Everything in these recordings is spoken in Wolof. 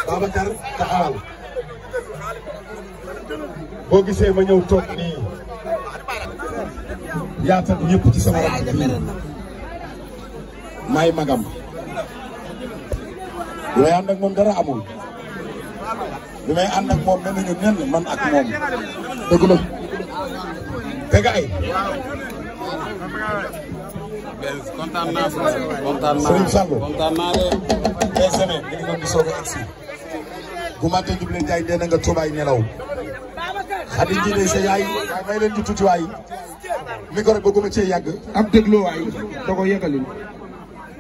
Babacar taxawal boo gisee ma ñëw toog nii yaatal ñëpp ci sama rakk bi may magam looy ànd ak moom dara amul bi may ànd ak moom mel nañu nen man ak moom dëgg la te gaay kontaan naa kontaan naa Serigne Sall kontaan naa de des semaines ñu ngi doon di soog a agsi bu ma tee Juble Njaay dee na nga tubaay nelaw xadi ji de sa yaay waaye may leen ñu tuuti waay micro bëgguma cee yàgg am déglu waay da ko yëgali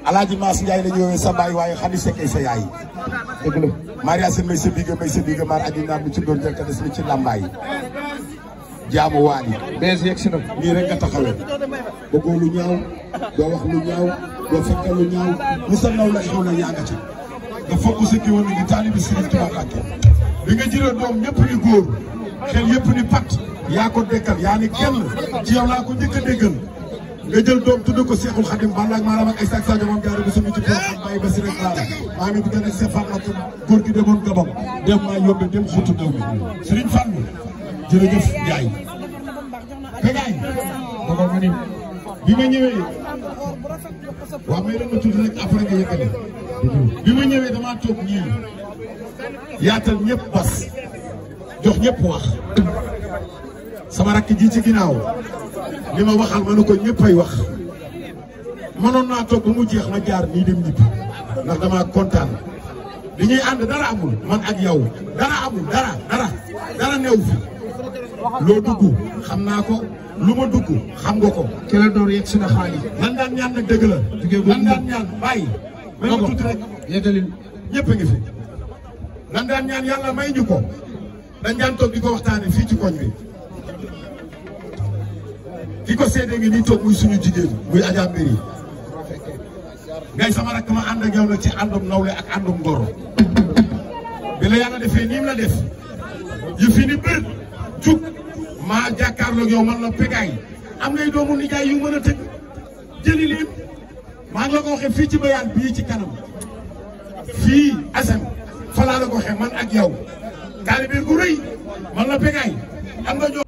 Alaaji Maas Njaay la ñu woowee sa baay waaye xadi sekkee sa yaay dëgg la Maria Sène may sa biiga mar aji naan mi ci doon jël ka des mi ci làmbaay jaamu waani bees yegg si na nii rek nga taxawee bëggoo lu ñaaw doo wax lu ñaaw doo fekke lu ñaaw lu sa naw la xew na yaa nga ci nga fokk sa kiwoon ni taalibi Sëriñ Tuubaa Mbàkke bi nga jëlee doom ñëpp ni góor xel yëpp ni pat yaa ko dekkal yaa ni kenn ci yow laa ko njëkk a déggal nga jël doom tudd ko Seexul Xadim Balla ak Maram ak Isaac Sadio moom jaare bu sunu ci programme bàyyi ba si rek laala maa ngi bëgg a nekk sa Fatma góor gi demoon Gabon dem maa yóbbe dem xutu daw mi Serigne Fallou jërëjëf Ndiaye Bégaay dogal ma ni bi ma ñëwee waaw may dama tudd rek après nga yëkkale bi ma ñëwee damaa toog ñii yaatal ñëpp bas jox ñëpp wax sama rakk ji ci ginnaaw li ma waxal ma ne ko ñëppay wax mënoon naa toog ba mu jeex ma jaar nii dem ñibbi ndax damaa kontaan li ñuy ànd dara amul man ak yow dara amul dara neew fi loo dugg xam naa ko lu ma dugg xam nga ko. Kelle door yegg si na xaalis. lan daan ñaan nag dëgg la. lan daan ñaan bàyyi. may ma tuuti rek yeggalil ñëpp a ngi fi. lan daan ñaan yàlla may ñu ko. dañ daan toog di ko waxtaane fii ci koñ bi. ki ko seede ngi nii toog muy suñu jigéen muy Adja Mbéri. ngay sama rakk ma ànd ak yow nag ci àndum nawle ak àndum ngoro. bi la yàlla defee nii la def. yu fi ni bër jug maa jàkkaarloog yow man la Bégaay am ngay doomu nijaay yu mën a tëgg jëli leen maa ngi la ko waxee fii ci bayaan bii ci kanam fii Assane fa laa la ko waxee man ak yow taalibe gu rëy man la Bégaay am nga ñoo